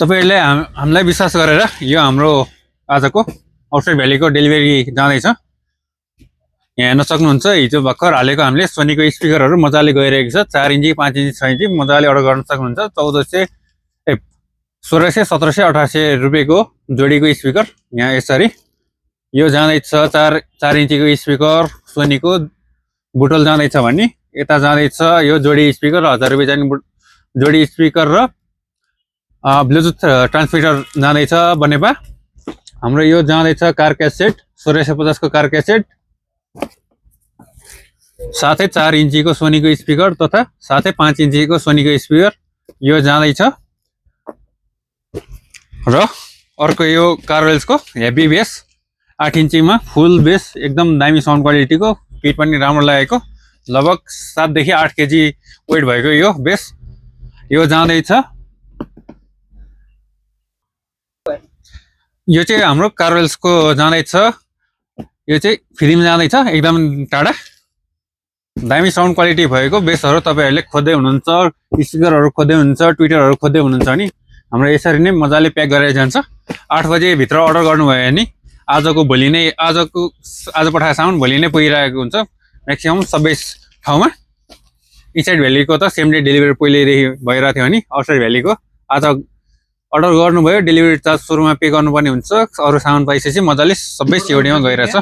तपाईहरुले हामीलाई विश्वास गरेर यो हाम्रो आजको आउटसाइड भ्यालीको डेलिभरी जाँदैछ। यहाँ हेर्न सक्नुहुन्छ हिजो भर्खर हालेको हामीले सोनीको स्पिकरहरू मजाले गइरहेको छ। 4 इन्ची 5 इन्ची 6 इन्ची मजाले अर्डर गर्न सक्नुहुन्छ। 1600 1700 1800 रुपैयाँको जोडीको स्पिकर यहाँ यसरी यो जाँदैछ। 4 इन्चीको स्पिकर सोनीको बुटल जाँदैछ भने यता जाँदैछ यो जोडी स्पिकर 1000 रुपैयाँ जाने जोडी स्पिकर र ब्लुटुथ ट्रान्समिटर जाँदैछ बनेपा। हाम्रो यो जाँदैछ कार क्यासेट 1650 को कार क्यासेट साथै 4 इन्चीको सोनीको स्पिकर तथा साथै 5 इन्चीको सोनीको स्पिकर यो जाँदैछ। र अर्को यो कार्वेल्सको हेभी बेस 8 इन्चीमा फुल बेस एकदम दामी साउन्ड क्वालिटीको फिट पनि राम्रो लागेको लगभग 7 देखि 8 केजी वेट भएको यो बेस यो जाँदैछ। यो चाहिँ हाम्रो कार्वेल्सको जाँदैछ। यो चाहिँ फ्रीमा जाँदैछ एकदम टाढा दामी साउन्ड क्वालिटी भएको बेसहरू तपाईहरुले खोज्दै हुनुहुन्छ स्पिकरहरू खोज्दै हुनुहुन्छ ट्विटरहरू खोज्दै हुनुहुन्छ नि हाम्रो यसरी नै मजाले प्याक गरेर जान्छ। 8 बजे भित्र अर्डर गर्नुभयो भने आजको भोलि नै आज पठाएसम्म भोलि नै पुगिरहेको हुन्छ म्याक्सिमम सबै ठाउँमा। इनसाइड भ्यालीको त सेम डे डेलिभरी पहिल्यैदेखि भइरहेको थियो नि आउटसाइड भ्यालीको आज अर्डर गर्नुभयो डेलिभरी चार्ज सुरुमा पे गर्नुपर्ने हुन्छ। अरु सामान पाइसकेपछि मजाले सबै सिओडीमा गइरहेछ।